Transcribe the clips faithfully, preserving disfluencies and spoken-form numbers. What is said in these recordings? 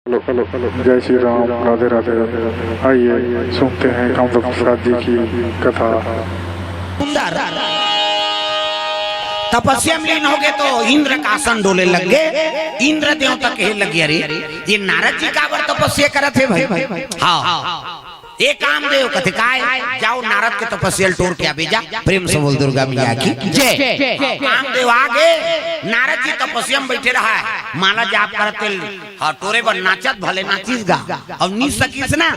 Hello, hello, hello, जय श्री राम, राधे राधे। आइए, सुनते हैं कामदेव प्रसाद जी की कथा। सुंदर। तपस्या में लीन हो गए तो इंद्र का आसन डोले लग गए। इंद्र देवता कहे लगे, "अरे, ये नारद जी काबर तपस्या करत हे भाई?" हाँ। ए कामदेव कथे, "काय? जाओ नारद के तपस्या ल टोर के आबे जा।" प्रेम से बोल दुर्गा मैया की जय। कामदेव आगे, नारद जी तपस्या में बैठे रहा है, माला जाप करत हे, हाँ, टोरे बर नाचत भले नाचिस गा, अउ नी सकिस ना,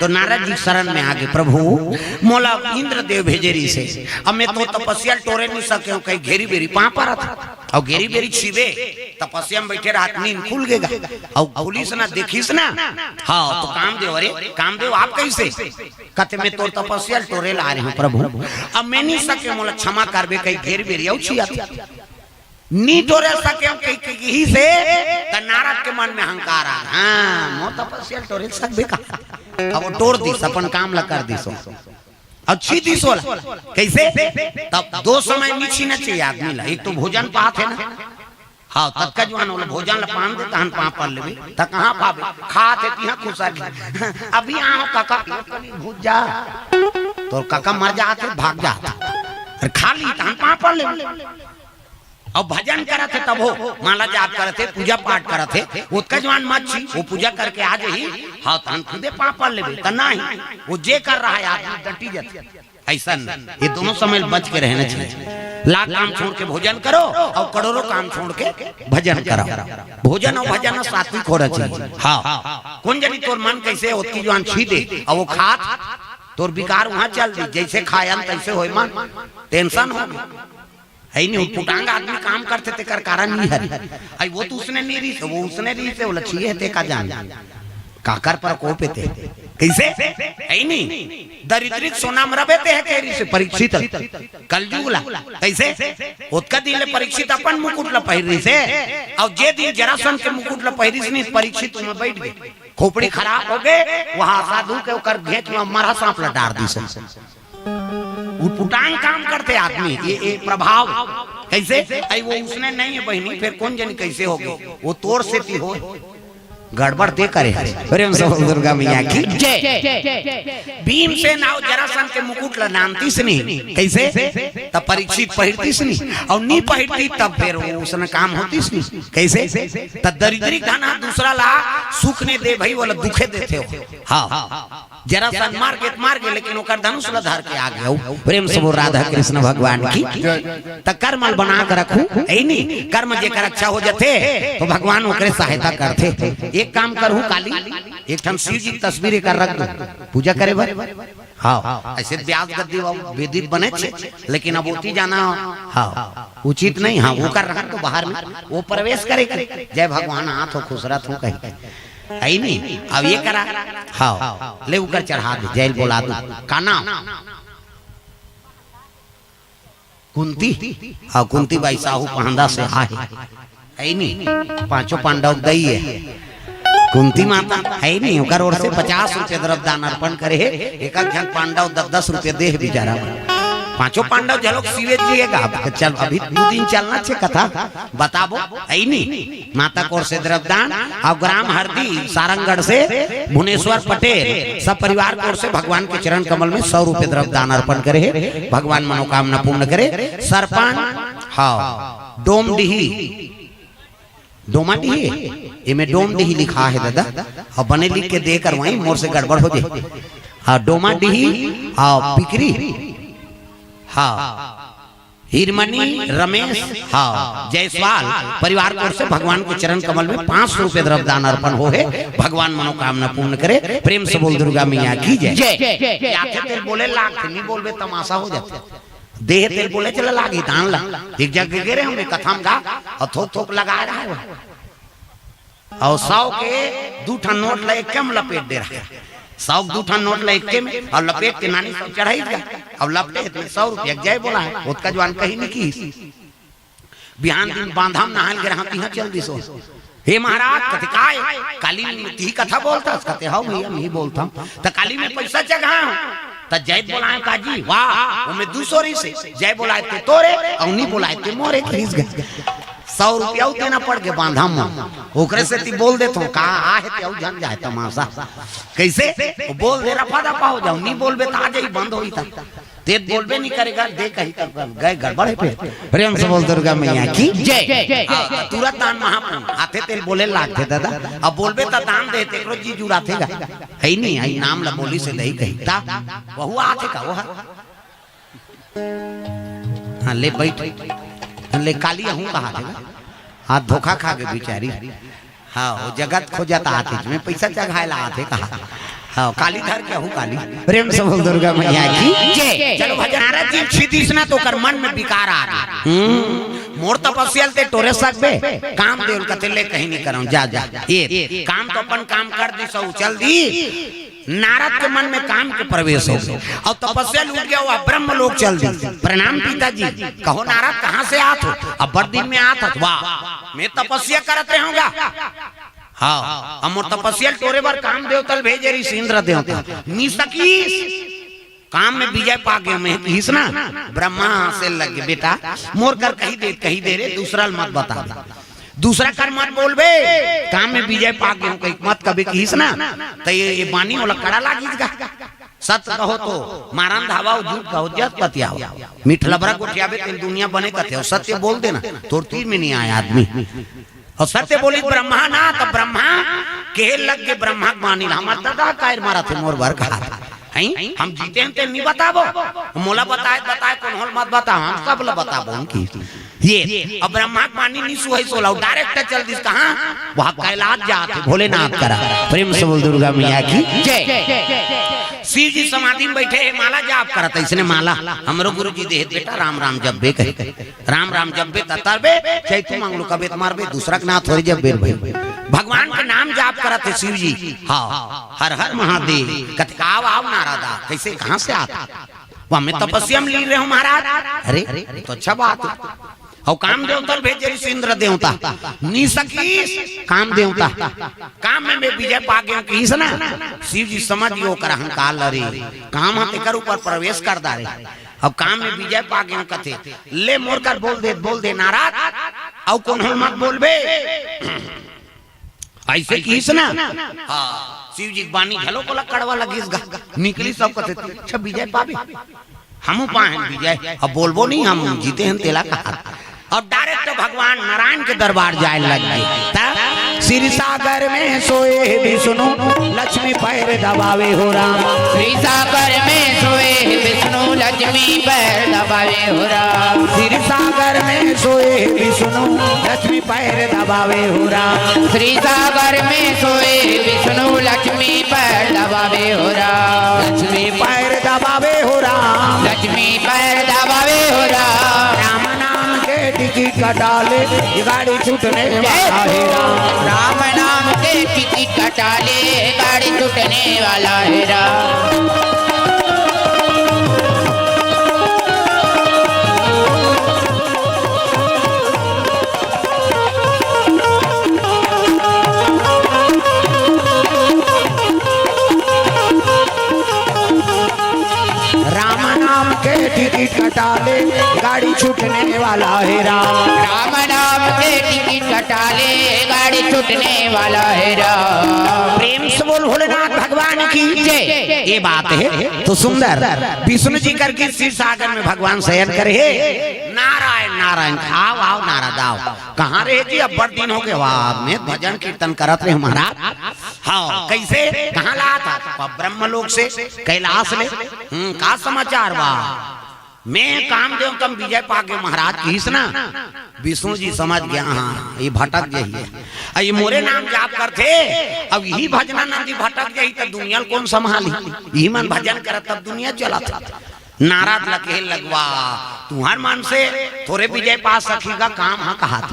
तो नारद जी शरण में आगे, "प्रभु, मोला इंद्रदेव भेजे रिहिसे, अब मैं तो तपस्या ल टोरे नी सकेंव, कहीं घेरी बेरी पाँव परत, अउ घेरी बेरी छीबे, तपस्या में बैठे रहत, नींद खुल गे गा, अउ खुलिस ना, देखिस ना।" हाँ, तो कामदेव, "अरे कामदेव, आप कैसे?" कथे, "मैं तोर तपस्या ल टोरे ला रहे हूँ प्रभु, अब मैं नी सकेंव, मोला क्षमा करबे," कहीं घेरी बेरी अउ छियात। नी टोरे सकेंव कहि, कहि, कहिसे, त नारद के मन में अहंकार आ, "हाँ, मोर तपस्या ल टोरे सकबे का?" अब वो टोर दिस, अपन काम ला कर दिस। अउ छी दिस ओला। कैसे? तब दो समय नी छीना चाहिए आदमी ला। एक तो भोजन पात हे ना। हाँ, ततका जुआन ओला भोजन ला पान दे, तहन पाँव पर लेबे। त कहाँ पाबे? खात हे तिहाँ खुसर गे। "अभी आँव कका, भूजा।" तोर कका मर जात हे, भाग जात हे। अरे खा ली, तहन पाँव पर लेबे। अउ भजन करत हे तभो, माला जाप करत हे, पूजा पाठ करत हे, ओतका जुआन मत छी, वो पूजा करके आ जाही, हाँ, तहन खुदे पाँव पर लेबे, त नहीं, वो जे कर रहा है आदमी डटी जाथे। अइसन, ये दोनों समय बच के रहना चाहिए। ला काम छोड़ के भोजन करो, अउ करोड़ों काम छोड़ के भजन करो। भोजन अउ भजन सात्विक होना चाहिए। हाँ, कोन जनी तोर मन कैसे ओतकी जुआन छी दे, अउ वो खात, तोर विकार उहाँ चल दी, जैसे खायन तैसे होय मन, tension हो। है नहीं, उटपुटांग आदमी काम करथे, तेकर कारण नहीं हरे। आई वो तो उसने नहीं रही से, वो उसने रही से, वो लछिए है, ते का जान। काकर पर को पेते। कैसे? है नहीं। दरिद्रिक सोना मरबे ते है, कह रही से परीक्षित। कलयुग ला। कैसे? ओतका दिन ले परीक्षित अपन मुकुट ला पहिर रही से। अउ जे दिन जरासंध के मुकुट ला पहिरिस नहीं, परीक्षित में बैठ गए। खोपड़ी खराब हो गए, वहाँ साधु के ओकर घेंच में मरहा सांप ला डार दी से। उटपुटांग काम करथे आदमी, ये, ये प्रभाव। कैसे? आई वो उसने नहीं है बहिनी, फिर कोन जनी कैसे हो गए? वो तोर सेती हो। गड़बड़ ते करे। प्रेम से बोल दुर्गा मैया की जय। भीमसेन अउ जरासंध के मुकुट ला नानतिस नहीं। कैसे? त परीक्षित पहिरतिस नहीं। अउ नी पहिरती तब फिर वो उसने काम होतिस नहीं। कैसे? त दरिद्रिक धन हा दूसरा ला सुख ने दे भाई, वो ला दुखे देथे हो। हाँ। जरासंध मार गे त मार गे, लेकिन ओकर धनुष ला धर के आ गे। प्रेम से बोल राधा कृष्ण भगवान की। त कर्म ल बना के रखू, ऐ नी? कर्म जेकर अच्छा हो जाथे, तो भगवान ओकरे सहायता करथे। एक काम करहू काली, एक ठन शिव जी के तस्वीर एकर रख दू, पूजा करे बर। हाँ, ऐसे ब्यास गद्दी व वेदी बने छे, लेकिन अब ओती जाना, हाँ, उचित नहीं। हाँ, ओकर रहन तो बाहर में, वो प्रवेश करे के। जय भगवान, हाथ हो खुसरत हो कही। है नहीं? अब ये करा। हाँ, ले ओकर चढ़ा दे, जय बोला दू। का नाम? कुंती। हाँ, कुंती बाई साहू पहंदा से आहे। है नहीं? पांचों पांडव दई है। कुंती माता है नहीं, ओकर ओर से पचास रुपये द्रव्य दान अर्पण करे हे। एक एक झन पांडव दस दस रुपये दे हे बेचारा मन। पांचों पांडव झलोक सीवे जी है गा। चल, अभी दू दिन चलना छे कथा, बताबो, है नहीं? माता कोर से द्रव्यदान अउ ग्राम हरदी सारंगढ़ से भुवनेश्वर पटेल सब परिवार कोर से भगवान के चरण कमल में सौ रुपये द्रव्यदान अर्पण करे हे। भगवान मनोकामना पूर्ण करे। सरपंच, हाँ, डोमडीही, डोमाडीही, एमे डोमडीही लिखा हे दादा, अउ बने लिख के दे करवाई, मोर से गड़बड़ हो जाए। हाँ, डोमाडीही, हाँ, पिकरी, हाँ, हिरमनी रमेश, हाँ, जायसवाल परिवार की ओर से भगवान के चरण कमल में पाँच सौ रुपये द्रव्य दान अर्पण हो हे। भगवान मनोकामना पूर्ण करे। प्रेम से बोल दुर्गा मैया की जय। जय। आथे तेल बोले लाग, नहीं बोलबे तमाशा हो जाथे। देह तेल बोले चला लागी दान ला। एक जगह गे रहे हमें कथा में गा, अउ थोक थोक लगा रहा है। अउ सौ के दू ठन नोट ला एके में लपेट दे रहा है। सौ के दू ठन नोट ला एके में, अउ लपेट के नानी सब चढ़ाई दिया। अब लपेट में सौ रुपया जय बोला है, ओतका जुआन कहीं नहीं की। बिहान दिन बांधा में नहान गे रहा, तिहाँ चल दिसो। हे महाराज, कथे काय? काली में तिही कथा बोलता? कथे, "हव भैया, मैं ही बोलता हूँ।" त काली में पैसा जगह, त जय बोलाए काजी, वाह, वो में दू सौ रही से, जय बोलाए ते तोरे, अउ नहीं बोलाए ते मोरे, खींच गए। तौ रुपया देना पड़ के बांधा मन। ओकरे सेती बोल देथों, का आहे ते अउ झन जाय तमासा। कइसे? ओ बोल दे, रफा दफा हो जाव, नी बोलबे त आ जाही, बंद होही त। तें बोलबे नी करे गा, दे कही तब गय गड़बड़ हे फेर। प्रेम से बोल दुर्गा मैया की जय। हाँ, त तुरंत दान महापुण्य, आथे तेला बोले लागथे दादा। अब बोलबे त दान दे, तेकरो जी जुड़ाथे गा। हइ नी, हइ नाम ला बोलिस हे दही कही। त वहू आथे का, वह? हाँ, ले बइठ। हाँ, ले काली अहूँ कहाथे गा। हाँ, धोखा खा गे बिचारी। हाँ, ओ जगत खोजत आथे, मैं पइसा चघाय ला आथे कहा। हाँ, काली धर के अहूँ काली। प्रेम से बोल दुर्गा मैया की जय। चलो भजन। नारद जी ल छीदिस ना त ओकर मन में विकार आ गे। हम्म, मोर तपस्या ल तें टोरे सकबे? कामदेव ल कथे ले कहीं नी करँव, जा, जा। ए, काम तो अपन काम कर दिस, चल दी। नारद के मन में काम के प्रवेश हो गे। अउ तपस्या ल उठ गे, ओ ब्रह्म लोक चल दिस। प्रणाम पिताजी। कहो नारद, कहाँ से आत हो? अब्बड़ दिन में आत हो। वाह, मैं तपस्या करत रहेंव गा। हाँ, अब मोर तपस्या ल टोरे बर कामदेवता ल भेजे रिहिस इंद्र देवता। नी सकिस। काम में विजय पा गेंव मैं किहिस ना। ब्रह्मा हाँसे लग गे, बेटा, मोर कर कहि दे, कहि दे रे, दूसरा ल मत बता। दूसरा कर मत बोलबे, काम में विजय पा गेंव कहि मत कबे किहिस ना, त ए, ए बानी ओला कड़ा लागिस गा। सत्य कहो तो मारन धावा, अउ झूठ कहो जस पतियावा। मीठ लबरा गोठियाबे तेन दुनिया बने कथे, अउ सत्य बोल देना, तोर तीर में नी आय आदमी। अउ सत्य बोलिस ब्रह्मा ना, त ब्रह्मा कहे लग गे, ब्रह्मा के बानी ल, हमर ददा कायर मरत हे मोर बर कहा। हईं? हम जीते हन तेन नी बताबो, मोला बताय, बताय, कोनो ल मत बताव, हम सब ला बताबो हम की। ए, अब ब्रह्मा के बानी नी सुहाइस ओला, direct चल दिस कहाँ? वहाँ कैलाश जात हे, भोलेनाथ करा। प्रेम से बोल दुर्गा मैया की जय। शिव जी समाधि में बइठे हे, माला जाप करत हे, अइसने माला हमरो गुरु जी देहे, बेटा राम राम जपबे कहे। राम राम जपबे त तरबे, चाहे तू मांग लो कबे त मरबे, दूसरा के नाम थोरे जपबे रे भई। भगवान के नाम जाप करत हे शिव जी। हाँ, हर हर महादेव। कथे, आव, आव नारद आ। कइसे, कहाँ से आत? वाह, मैं तपस्या में लीन रहेंव महाराज। अरे, त अच्छा बात हे। अउ काम देवता ल भेजे रिहिस इंद्र देवता, नी सकिस काम देवता। काम में मैं विजय पा गेंव किहिस ना, शिव जी समझ गे ओकर अहंकार ल रे, काम ह तेकर ऊपर प्रवेश कर डारे। अब काम में विजय पा गेंव कथे, ले मोर कर बोल दे, बोल दे नारद, अउ कोनो ल मत बोलबे। अइसे किहिस ना। हाँ, शिव जी के बानी घलो ओला कड़वा लगिस गा। निकलिस सब कथे, अच्छा विजय पाबे। हमू पाए हन विजय, अब बोलबो नहीं, हम जीते हन तेला कहा। अब direct भगवान नारायण के दरबार जाय लग गे। त क्षीर सागर में सोए विष्णु, लक्ष्मी पैर दबावे हो राम। क्षीर सागर में सोए विष्णु, लक्ष्मी पैर दबावे हो राम। क्षीर सागर में सोए विष्णु, लक्ष्मी पैर दबावे हो राम। क्षीर सागर में सोए विष्णु, लक्ष्मी पैर दबावे हो राम। लक्ष्मी पैर दबावे हो राम। लक्ष्मी पैर दबावे हो राम। राम नाम के टिकट कटा ले, गाड़ी छूटने वाला हे राम। राम नाम के टिकट कटा ले, गाड़ी छूटने वाला हे राम। राम नाम के टिकट कटा ले, गाड़ी छूटने वाला हे राम। राम नाम के टिकट कटा ले, गाड़ी छूटने वाला हे राम। प्रेम से बोल भोलेनाथ भगवान की जय। ए बात हे तो सुंदर। विष्णु जी करके क्षीर सागर में भगवान शयन करे हे। नारायण नारायण, आव आव नारद आव। कहाँ रहे जी, अब्बड़ दिन हो गे। वाह, मैं भजन कीर्तन करत रहेंव महाराज। हाँ, कइसे? कहाँ ला आत हस? ब्रह्म लोक से, कैलाश ले। हम्म, का समाचार बा? मैं काम देवता म विजय पा गेंव महाराज किहिस ना। विष्णु जी समझ गे, हाँ, ए भटक गे हे। अब ए मोरे नाम जाप करथे, अब इही भजना नंदी भटक जाही त दुनिया ल कोन संभालही? इही मन भजन करत तब दुनिया चलत हे। नारद ल कहे लगवा, तुंहर मन से थोरे विजय पा सकही गा, काम ह कहात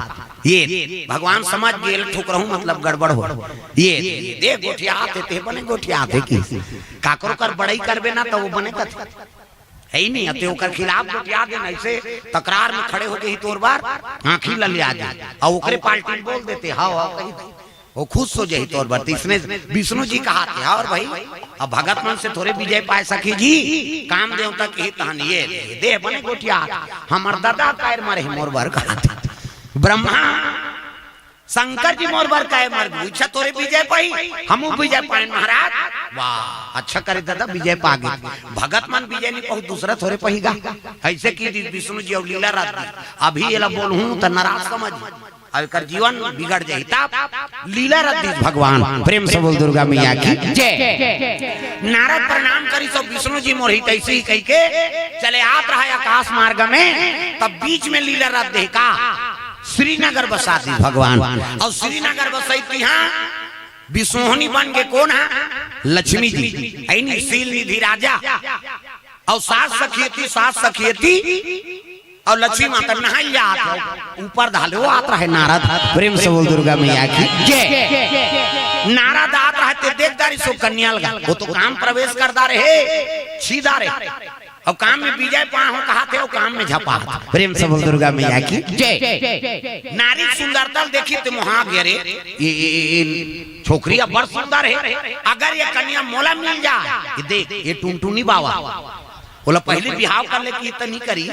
हे। ए भगवान समझ गे, ठुकरहूँ मतलब गड़बड़ हो। ए दे गोठियात हे, ते बने गोठियात हे कि काकरो कर बड़ई करबे ना त ओ बने कथे। हे ही नहीं, अते ओकर खिलाफ गोठिया दे, अइसे तकरार में खड़े हो जाही तोर बर, आँखी ल लिया दे, अउ ओकरे पार्टी में बोल देते, हव, हव, कही दे। ओ खुश हो जाही तोर बर। त इसने विष्णु जी कहाथे, अउ भई, अब भगत मन से थोरे विजय पाय सकी जी, काम देवता के ही तहन ए दे, बने गोठिया, हमर ददा कायर मरे हे मोर बर कहाथे। ब्रह्मा शंकर जी मोर बर काय मर गए? अच्छा, तोरे विजय पाही, हमू विजय पाए महाराज। वाह, अच्छा करे दादा, विजय पा गए। भगत मन विजय नहीं पाहू, दूसरा थोरे पाही गा। ऐसे की दी विष्णु जी और लीला रात दी। अभी एला बोलहूं त नाराज समझ, अब एकर जीवन बिगड़ जाही। तब लीला रात दी भगवान। प्रेम से बोल दुर्गा मैया की जय। नारद प्रणाम करी सब, विष्णु जी मोर हितैषी कह के चले आत रहा आकाश मार्ग में, तब बीच में लीला रात दे का श्रीनगर बसा दी भगवान। और श्रीनगर बसई की हाँ विष्णुमोहनी बन के कौन है? लक्ष्मी जी। ऐनी शील निधि राजा और सास सखियती, सास सखियती और लक्ष्मी माता नहाई जात हो। ऊपर धाले वो आत रहे नारद। प्रेम से बोल दुर्गा मैया की जय। नारद आत रहे ते देख दारी सो कन्या लगा, वो तो काम प्रवेश कर दारे हे, छी दारे। अब काम में विजय पा हो कहा थे, वो काम में झपा। प्रेम से बोल दुर्गा मैया की जय। नारी सुंदरता देखी ते मोहा गया रे। ये, ये, ये, ये छोकरी अब बड़ सुंदर है। अगर ये कन्या मोला मिल जाए, ये देख, ये टुनटुनी बाबा, बोला पहले बिहाव कर ले कि इतना नहीं करी,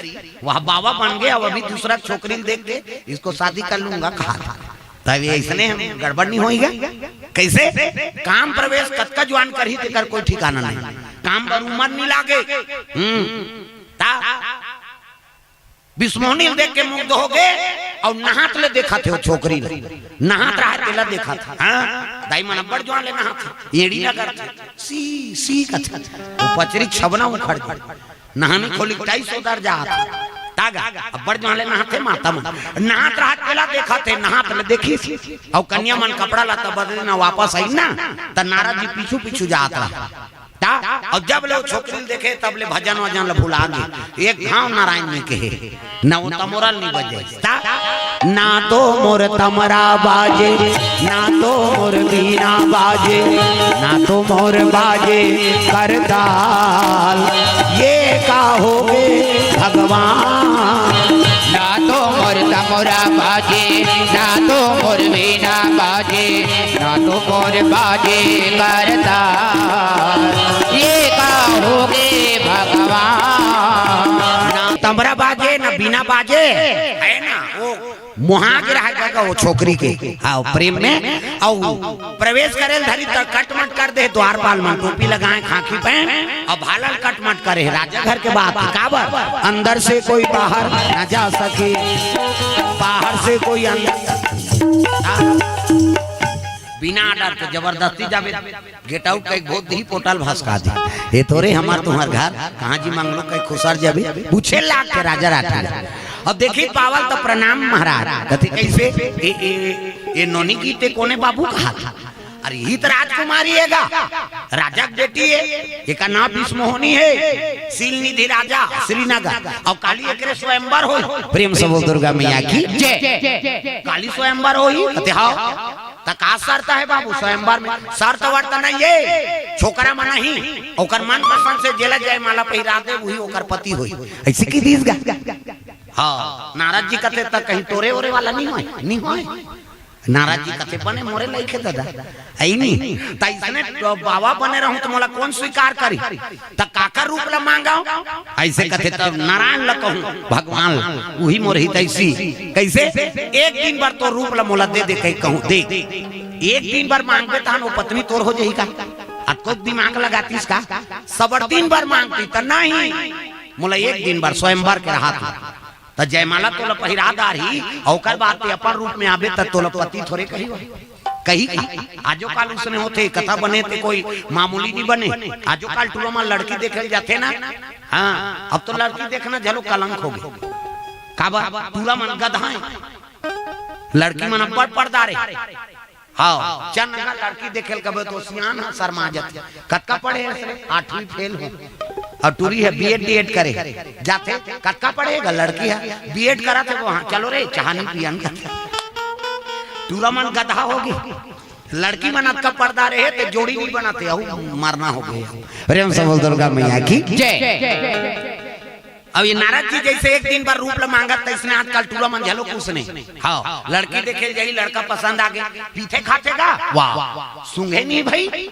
वह बाबा बन गए, अब अभी दूसरा छोकरी देख के इसको शादी कर लूंगा कहा था। तब ये इसने हम गड़बड़ नहीं होएगा। कैसे? काम प्रवेश कतका जुआन करही तेकर कोई ठिकाना नहीं। काम बर उमर नहीं लागे। हम्म। ता विष्णुमोहनी देख के मुग्ध हो गए और नहात ले देखा थे वो छोकरी ले। नहात रहा तेला देखा था। हाँ? दाई मन अब्बड़ जुआन ले नहात थे। एड़ी ना करते। सी, सी कथे। वो पचरी छबना उखड़ गई। नहानी खोली टाई सोदर जात। तागा, अब्बड़ जुआन ले नहात थे माता मन। नहात रहा तेला देखा थे, नहात ले देखी। और कन्या मन कपड़ा लत्ता बदले ना वापस आई ना, त नारद जी पीछू पीछू जात रहा। ता, और जब ले वो छोकरी ल देखे, तब ले भजन वजन ल भुला दे। एक घाव नारायण ने कहे, ना वो तमोरल नहीं बजे। ता, ना तो मोर तमरा बाजे, ना तो मोर बीना बाजे, ना तो मोर बाजे करताल। ये का हो गे भगवान? ना तो मोर तमरा बाजे, ना तो मोर बीना बाजे, ना तो मोर बाजे करताल। ये का हो गे भगवान? ना तमरा बाजे, ना बीना बाजे, है ना? वो मोहा के रहा जाएगा वो छोकरी के। हाँ, प्रेम में। और प्रवेश करे धरी त कटमट कर दे, द्वारपाल मन टोपी लगाए, खाकी पहन, और भालल कटमट करे। राजा घर के बात है, काबर? अंदर से कोई बाहर ना जा सके, बाहर से कोई अंदर। बिना डर के जबरदस्ती जाबे, गेट आउट कई बहुत ही पोटल भसका दी। ये थोरे हमार तुम्हार घर, कहाँ जी मांग लो कई खुसर जाबे, पूछे लाग के राजा राठौर। अब देखी पावल तो प्रणाम महाराज। कथे कैसे? ए, ए, ए नोनी की ते कोने बाबू कहा था? अरे ही तो राजकुमारी है गा, राजा की बेटी है, एका नाम विष्णुमोहनी है, शील निधि राजा श्रीनगर। और काली एकरे स्वयंवर होई। प्रेम से बोल दुर्गा मैया की जय। काली स्वयंवर होई। कथे हाँ। त का शर्त है बाबू स्वयंवर में? शर्त वर्त नहीं है, छोकरा मन नहीं, ओकर मन पसंद से जेला जयमाला पहिरा दे, वही ओकर पति होई। ऐसे की दीस गा? हाँ, नारद जी कथे त कहीं टोरे ओरे वाला नहीं होय, नहीं होय। नारद जी कथे बने मोरे लइके दादा, ऐ नहीं। त इसने तो बाबा बने रहूं त मोला कौन स्वीकार करी? त काकर रूप ला मांगा? ऐसे कथे त नारायण ला कहूं, भगवान ला, वही मोर हितैषी। कैसे? एक दिन बर तो रूप ला मोला दे दे कही कहूं, दे। एक दिन बर मांगबे तहन वो पत्नी तोर हो जाही का? अतको दिमाग लगातीस का? सबर दिन बर मांगती त नहीं, मोला एक दिन बर स्वयंवर के रहा था। त जयमाला तोला पहिरा दारही, अउ ओकर बाद ते अपन रूप में आबे, त तोला पति थोरे कही हो। कही का? आजो काल उसने होथे, कथा बने ते कोई मामूली नहीं बने। आजो काल टूरा मन लड़की देखे ल जाथे ना, हाँ, अब तो लड़की देखना झलो कलंक हो गे। काबर? टूरा मन गधा हे, लड़की मन अब्बड़ पर्दा रे। हाँ, चंद का लड़की देखे ल कबे तो सियान ह, शर्मा जाथे। कतका पढ़े हे रे? आठवीं फेल हो। अउ टूरी हे, बीएड डीएड करे। जाथे, कतका पढ़े हे गा? लड़की हे, बीएड करत हे वो। हाँ, चलो रे, चाह नहीं पियन। टूरा मन गधा हो गे। लड़की मन अतका पर्दा रहे, ते जोड़ी नहीं बनाते, अउ मरना हो गे। प्रेम से बोल दुर्गा मैया की जय। अब ये नारद जी जैसे एक दिन बर रूप ल मांगत, तैसने आजकल टूरा मन झलो कुछ नहीं। हाँ, लड़की देखे जाही, लड़का पसंद आ गे, पीथे खाथे गा, वाह, सूंघे नहीं भाई,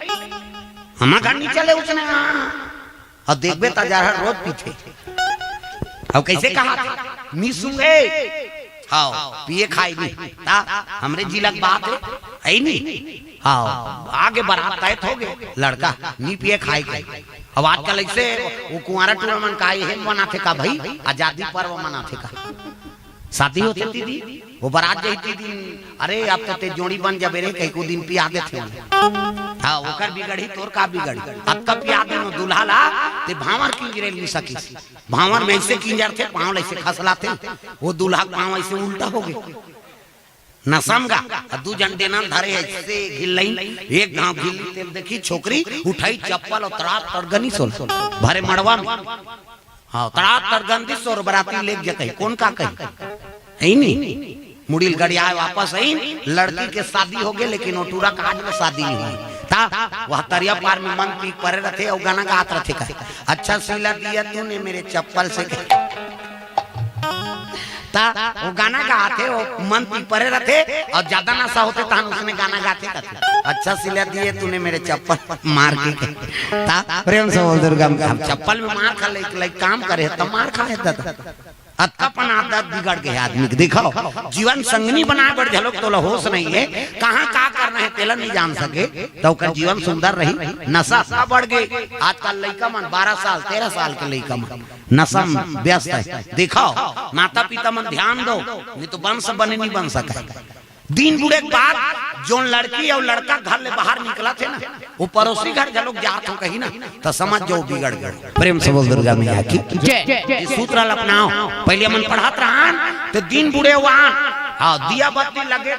हमर घर नहीं चले उसने। हाँ। अउ देखबे त जहर रोज पीथे। अउ कैसे कहा? नहीं सूंघे, आओ, पिए खाए नी। ता हमरे जिला के बात है, है नी? आओ, आगे बारात तय हो गए, लड़का नी पिए खाए के। अब आजकल ऐसे वो कुंवारा टूरा मन का ये मनाथे का भाई, आजादी पर्व मनाथे का? शादी होथे दीदी, वो बारात जाही दीदी, अरे अब तो ते जोड़ी बन जाबे रे, कहीं को दिन पिया देथे। हाँ, ओकर बिगड़ही, तोर का बिगड़ही? अतका पिया दिन वो दूल्हा ला, ते भांवर किंजरे नी सकिस। भांवर में ऐसे किंजरथे, पाँव ला ऐसे खसलाथे, वो दूल्हा के पाँव ऐसे उल्टा हो गए। नसम गा, आ दू झन डेना धरे ऐसे घिल्लई, एक घांव घिल्ली तेल देखी छोकरी, उठाई चप्पल और तड़ात तड़गनी सोल, भरे मड़वा में। हाँ, तड़ात तड़गन दिस और बराती लेके जतई, कौन का कही? है नी? मुड़िल गड़ियाए वापस आई, लड़की के शादी हो गए, लेकिन वो टूरा का आज में शादी नहीं हुई। ता वह तरिया पार में मन पीक परे रथे और गाना गात रथे का, "अच्छा सिला दिया तूने मेरे चप्पल से।" ता वो गाना गाथे, वो मन पीक परे रथे और ज्यादा नशा होथे तहन उसने गाना गाथे कथे, "अच्छा सिला दिए तूने मेरे चप्पल मार के।" ता प्रेम से बोल दुर्गा माँ। अब चप्पल में मार खा ले, ले काम करे त मार खाए दादा। अतका अपन आदत बिगड़ गए आदमी के। देखो, जीवन संगनी बनाए बर घलोक तोला होश नहीं है, कहाँ का करना है तेला नहीं जान सके, तो ओकर जीवन सुंदर रही। नशा अतका बढ़ गए, आजकल लइका मन बारह साल, तेरह साल के लइका मन नशा में व्यस्त है। देखो, माता पिता मन ध्यान दो, नहीं तो वंश बने नहीं बन सके। दिन बुड़े के बाद जोन लड़की और लड़का घर ले बाहर निकलथे ना, वो पड़ोसी घर घलोक जात हो कही ना, तो समझ जाओ बिगड़ गए। प्रेम से बोल दुर्गा मैया की जय। ये सूत्र ल अपनाओ। पहले मन पढ़त रहन, तो दिन बुड़े हुआ, हाँ, दिया बत्ती लगे,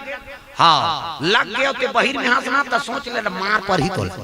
हाँ, लग गए ते बहिर में हंसना, तो सोच ले मार पड़ही तोला।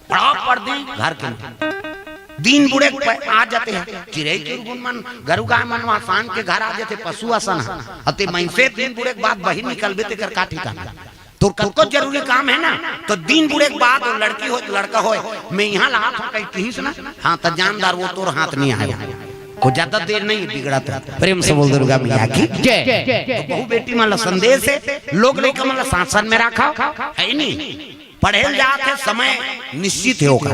बड़ा पर्दे घर के दिन बुड़े के आ जाते हैं, चिरई चुरगुन मन, गरु गाय मन वहाँ शान के घर आ जाते, पशु असन ह। अते मनसे दिन बुड़े के बाद बहिर निकलबे, तेकर का ठिकाना? तोर कतको जरूरी काम है ना, तो दिन बुड़े के बाद वो लड़की हो, लड़का होए, मैं यहाँ ला आत हूँ कही किहिस ना, हाँ, तो जानदार वो तोर हाथ नहीं आए। वो ज्यादा देर नहीं बिगड़त। प्रेम से बोल दुर्गा मैया की जय। तो बहू बेटी मन ला संदेश है, लोग लइका मन ला शासन में रखा, है नी? पढ़े ल जात हे, समय निश्चित हे ओकर,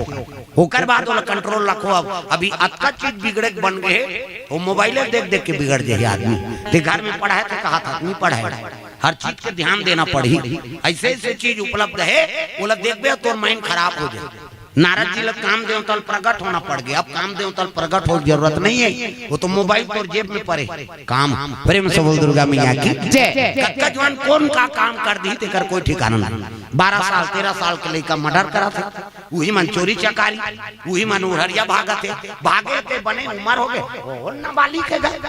ओकर बाद ओला कंट्रोल रखो। अब अभी अतका चीज बिगड़े के बन गए हे, वो मोबाइल देख देख के बिगड़ जाही आदमी। ते घर में पढ़ाए थे, कहा था नहीं पढ़ाए, हर चीज के ध्यान देना पड़ही। ऐसे ऐसे चीज उपलब्ध हे, ओला देखबे तोर माइंड खराब हो जाए। नारद जी ला काम देवता ल प्रगट होना पड़ गया, अब काम देवता ल प्रगट हो जरूरत नहीं है, वो तो मोबाइल तोर जेब में पड़े। काम प्रेम से बोल दुर्गा मैया की जय। कतका जवान कौन का काम कर दी, तेकर कोई ठिकाना नहीं। बारह साल, तेरह साल के लइका मर्डर करत हे, उही मन चोरी चकारी, उही मन उड़हरिया भागत हे, भागे ते बने उमर हो गए, ओ नाबालिग हे गए।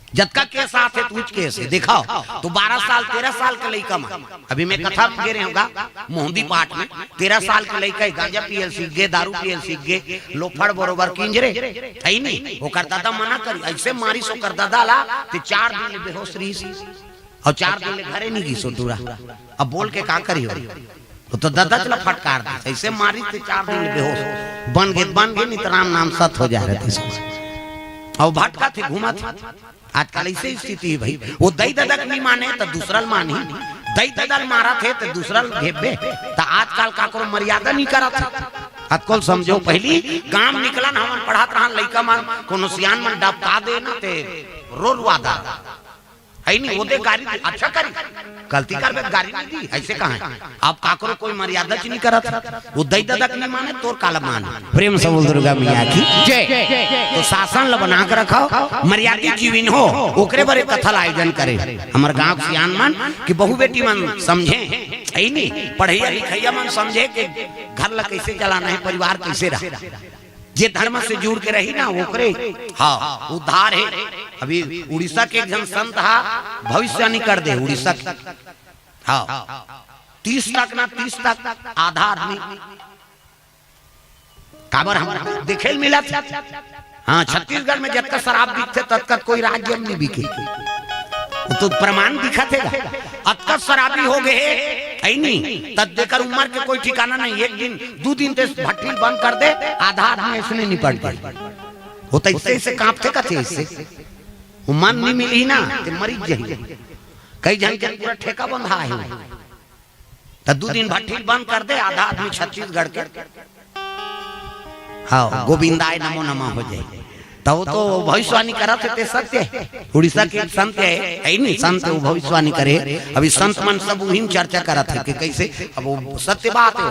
जतका केस आत हे, तुझ केस हे, दिखाओ। तो बारह साल, तेरह साल के लइका मन, अभी मैं कथा में गे रहे हूँ गा, मोहंदी पाठ में, तेरह साल के लइका हे, गांजा पियल सीख गे, दारू पियल सीख गे, लोफड़ बरोबर किंजरे, है नी? ओकर दादा मना करी, ऐसे मारिस ओकर दादा ला, ते चार दिन ले बेहोश रहिस। अउ चार दिन ले घरे नहीं गिस ओ टूरा। अब बोल के का करी हो? वो तो ददच ला फटकार दे, ऐसे मारिस ते चार दिन ले बेहोश। बन गे, बन गे, नहीं तो राम नाम सत हो जा रहे थे। अउ भटकत हे, घूमत हे। आजकल ऐसे स्थिति हे भाई, वो दई ददा के नहीं माने तो दूसरा ल मानही, दई ददा ल मारत हे तो दूसरा ल घेबे। तो आजकल काकरो मर्यादा नहीं करत हे। अतकोल समझो, पहली काम निकलन, हमन पढ़त रहन लइका मन, कोनो सियान मन डबका दे ना ते रो रुआ दा। है नहीं, वो दे गारी दी, अच्छा करी, गलती करबे गारी नहीं दी, ऐसे कहा है। अब काकरो कोई मर्यादा च नहीं करत हे। वो दई ददा के नहीं माने, तोर काला माने। प्रेम से बोल दुर्गा मैया की जय। तो शासन ल बना के रखो, मर्यादित जीवन हो, ओकरे बर एक कथा ल आयोजन करे। हमर गांव के सियान मन कि बहू बेटी मन समझे, है नहीं, पढ़ैया लिखैया मन समझे कि घर ला कैसे चलाना है, परिवार कैसे रहे। जे धर्म से जुड़ के रही ना, ओकरे, हाँ, उद्धार हे। अभी उड़ीसा के एक झन संत हा, भविष्यवाणी कर दे उड़ीसा के। हाँ, तीस तक ना, तीस तक आधा आदमी। काबर हम देखे ल मिलत हे। हाँ, छत्तीसगढ़ में जतका शराब बिकथे, ततका कोई राज्य में नहीं बिके। वो तो प्रमाण दिखत हे गा। अतका शराबी हो गए हे, है नहीं? तब देकर उम्र के कोई ठिकाना नहीं। एक दिन, दू दिन ते भट्ठी बंद कर दे, आधा आदमी ऐसने निपट जाए। वो तो ऐसे, ऐसे कांपथे कथे ऐसे। वो मन नहीं मिली ना, ते मरी जाही। कई झन के पूरा ठेका बंधा हे। तो दू दिन भट्ठी बंद कर दे, आधा आदमी छत्तीसगढ़ के, हाँ, गोविंदाय नमो नमः हो जाए। त त वो तो भविष्यवाणी करत हे, ते सत्य हे। उड़ीसा के एक संत हे, हे नहीं, संत हे, वो भविष्यवाणी करे। अभी संत मन सब उही म चर्चा करत हे कि कैसे, अब वो सत्य बात हे,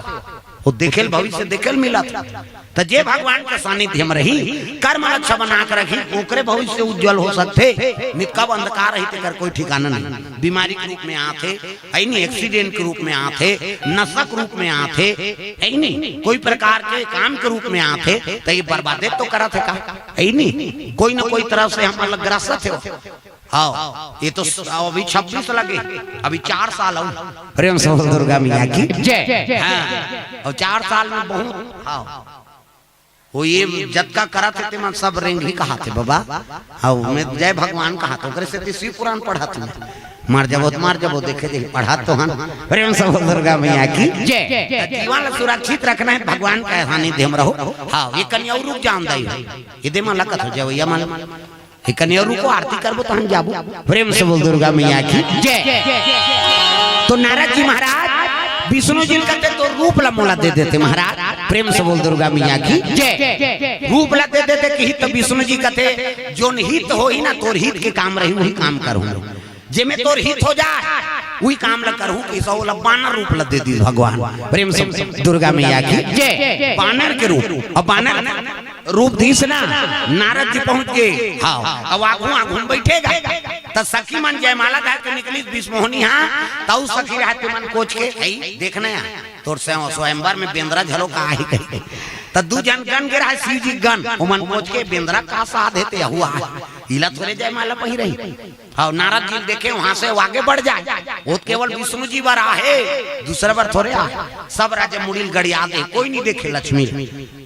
वो देखेल, भविष्य देखेल मिलत हे। त जे भगवान के सानिध्य म रही, कर्म अच्छा बना के रखी, ओकरे भविष्य उज्जवल हो सकथे। नित कब अंधकार रही, तेकर कोई ठिकाना नहीं। बीमारी के रूप में आथे, हे नहीं, accident के रूप में आथे, नशा के रूप में आथे, हे नहीं, कोई प्रकार के काम के रूप में आथे, त ये बर्बादे तो करत हे का? हे नहीं, कोई ना कोई तरह से हमन ला ग्रसत हे। हाँ, ये तो स-, अभी छब्बीस लगे, अभी चार साल हो। प्रेम से बोल दुर्गा मैया की। जय। हाँ, अउ चार साल में बहुत, हाँ। वो ये जतका करत हे, तेमन सब रेंगही कहाथे बाबा। हाँ, मैं जय भगवान कहाथे, ओकरे सेती शिव पुराण पढ़त हूँ। मर जबो त मर जबो, देखे देखे पढ़त तो हन। प्रेम से बोल दुर्गा मैया की। जय। त जीवन ला सुरक्षित रखना हे, भगवान के सानिध्य म रहो। हाँ, ये कनिया रुक जान दई। ये दे मन ला कथो जवैया मन। हे कनिया रुको, आरती करबो तहन जाबो। प्रेम से बोल दुर्गा मैया की। जय। तो नारद जी महाराज विष्णु जी ल कथे, तोर रूप ला मोला दे देते महाराज। प्रेम से बोल दुर्गा मैया की। जय। रूप ला दे देते किही त विष्णु जी कथे, जोन हित होही ना, तोर हित के काम रही, वही काम करहूँ। जेमे तोर हित हो जाए, उही काम ला करहूँ। किहिस अउ ओला बानर रूप ला दे दिस भगवान। प्रेम से दुर्गा मैया की। जय। बानर के रूप, अउ बानर रूप दिस ना, नारद जी पहुंच गे। हाँ, अब आघू आघू म बइठे गा, त सखी मन जयमाला धर के निकलिस बिसमोहनी, हाँ, तउ सखी रहत तेमन कोच के, "अई, देख ना यार, तोर स्वयं-, स्वयंवर में बेंदरा झलो का आही," कही। त दू झन गन गे रहय शिव जी गन, ओमन कोच के, "बेंदरा का साध हे ते हुआ, इला थोरे जयमाला पहिरही।" अउ नारद जी ल देखे, वहां से वो आगे बढ़ जाए। वो तो केवल विष्णु जी बर आहे, दूसरा बर थोरे आहे। सब राजा मुड़ी ल गड़िया दे, कोई नहीं देखे लक्ष्मी ल।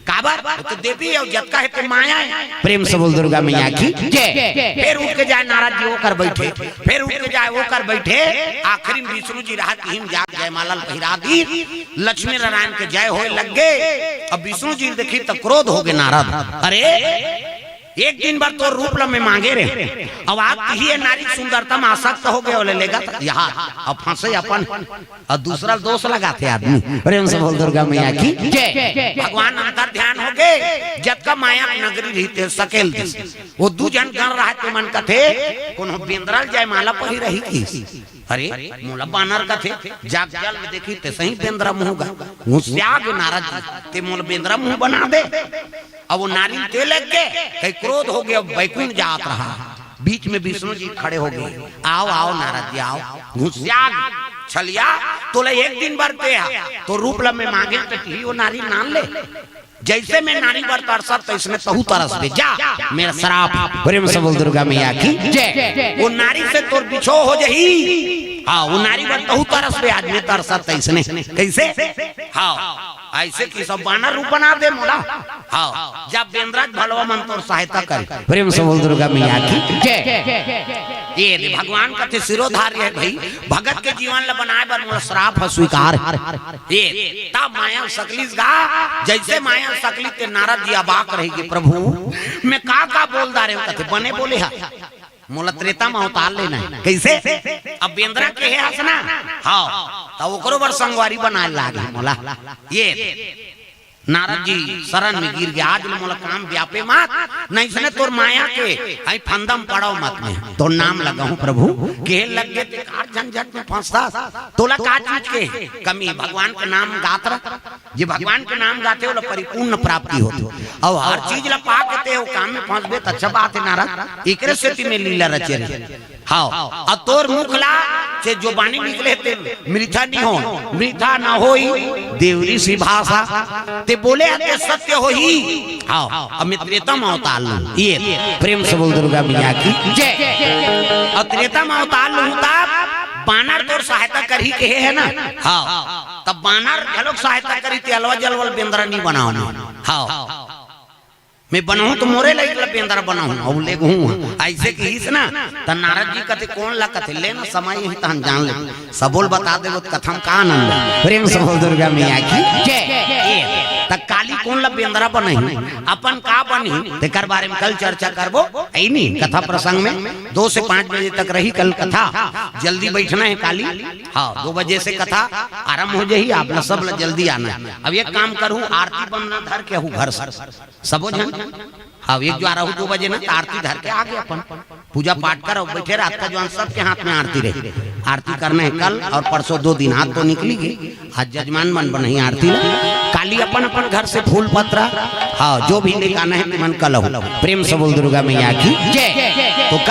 काबर? वो तो देवी हे, जतका हे ते माया हे। प्रेम से बोल दुर्गा मैया की। जय। फिर उठ के जाए नारद जी, वो कर बैठे, फिर उठ के जाए, वो कर बैठे। आखिरी में विष्णु जी रहत हिम जाके जयमाला ल पहिरा दिस, लक्ष्मी नारायण के जय होए लग गे। अब विष्णु जी ल देखिस त क्रोध हो गे नारद। अरे, एक दिन बर तोर रूप ल मैं मांगे रहें, अउ आज तिही ए नारी के सुंदरता म आसक्त हो गे, ओला लेगत हे, अब फंसे अपन, अउ दूसरा ल दोष लगाथे आदमी। प्रेम से बोल दुर्गा मैया की। जय। भगवान अंतर ध्यान हो गे, जतका माया के नगरी रहिथे सकेल दिस। वो दू झन गन रहय तेमन कथे, कोनो बेंदरा ल जयमाला पहिरही किहिस। अरे, मोला बानर कथे, जाके जल में देखिस ते सही बेंदरा मुंह गा। गुस्सिया गे नारद जी, ते मोला बेंदरा मुंह बना दे। अब वो नारी ल ते लग गे, कहीं क्रोध हो गे, अब बैकुंठ जात रहा। बीच में विष्णु जी खड़े हो गे, "आओ, आओ नारद जी, आओ।" गुस्सिया गे, "छलिया, तोला एक दिन बर ते हा, तोर रूप ल मैं मांगे त तिही वो नारी ल लान ले। जइसे मैं नारी बर तरसत, तइसने तहू तरसबे। जा, मेरा श्राप।" प्रेम से बोल दुर्गा मैया की। जय। वो नारी से तोर बिछोह हो जही। हाँ, वो नारी बर तहू तरसबे, आज मैं तरसत तइसने। कइसे? हाँ, अइसे किहिस बानर रूप बना दे मोला। हाँ, जा बेंदरा ल भलवा मन तोर सहायता करे। प्रेम से बोल दुर्गा मैया की। जय। ये दे भगवान कथे सिरोधार्य हे भई, भगत के जीवन ल बनाए बर मोला श्राप ह स्वीकार हे। ये तब माया सकलिस गा, जइसे माया सकलिस ते नारद जी अबाक रहि गे, "प्रभु, मैं का का बोल डारेंव?" कथे, "बने बोले हा, मोला त्रेता म अवतार लेना हे।" कइसे? अब बेंदरा के हे हस ना? हाँ, त ओकरो बर संगवारी बनाए लागे मोला। ये नारद जी शरण में गिर गे, "आज ले मोला काम ब्यापे मत, नइसने तोर माया के हई फंदा म पड़व मत मैं, तोर नाम लगाहूं प्रभु।" कहे लग गे, "ते का झंझट में फंसथस, तोला का चीज के कमी, भगवान के नाम गात रह, जे भगवान के नाम गाथे ओला परिपूर्ण प्राप्ति होथे, अउ हर चीज ला पा के ते ओ काम में फंसबे त अच्छा बात हे नारद, एकरे सेती मैं लीला रचे रहे।" हाँ, अउ तोर मुख ला से जो बानी निकले ते मृथा नी हो, मृथा न होई देव ऋषि भाषा। ते बोले हते सत्य होही। हाँ, अब मैं त्रेता म अवतार लूं। ये प्रेम से बोल दुर्गा मैया की जय। अउ त्रेता म अवतार लूं तब बानर तोर सहायता करही कहे हे ना। हाँ, तब बानर घलोक सहायता करही, ते अलवा जलवा ल बेंदरा नी बनाव ना। हाँ, मैं बनहूं त मोरे लइक ल बेंदरा बनाहूं, अउ लेगहूं। अइसे किहिस ना, त नारद जी कथे, "कोन ला कथे? ले ना, समय हे तहन जान ले। सबो ल बता देबो त कथा म का आनंद हे।" प्रेम से बोल दुर्गा मैया की जय। त काली कोन ला बेंदरा बनही, अपन का बनही, तेकर बारे में कल चर्चा करबो। अइनी कथा प्रसंग में दो से पाँच बजे तक रही कल कथा। जल्दी बैठना हे काली। हाँ, दो बजे से कथा आरंभ हो जाही, आप ला सब ला जल्दी आना हे। अब एक काम करहूं, आरती बंदना धर के आहूं घर से। सबो झन अब एक जो आ रहू दो बजे ना, तो आरती धर के आगे अपन पूजा पाठ करो, बैठे रहत का जवान सबके हाथ में आरती रही। आरती करने हैं कल और परसों, दो दिन, हाथ तो निकली गई। आज जजमान मन बनही आरती ला, काली अपन अपन घर से फूल पत्रा, हाँ, जो भी लेके आना है, मन कल हो। प्रेम से बोल दुर्गा मैया की जय। तो कल